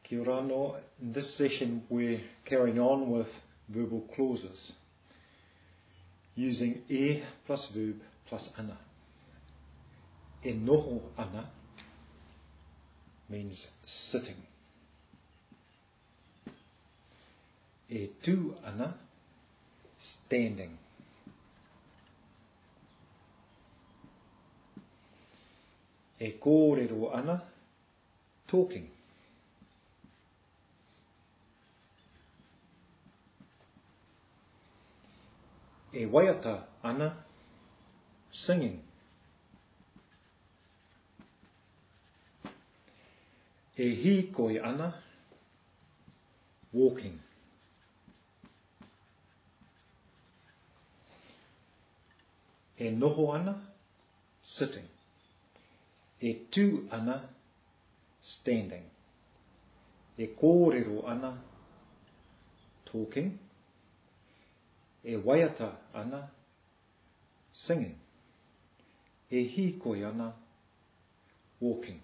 Kia ora anō. In this session we're carrying on with verbal clauses using e plus verb plus ana. E noho ana means sitting. E tū ana, standing. E kōrero ana, talking. E waiata ana, singing. E hīkoi ana, walking. E noho ana, sitting. E tū ana, standing. E kōrero ana, talking. E waiata ana, singing. E hīkoi ana, walking.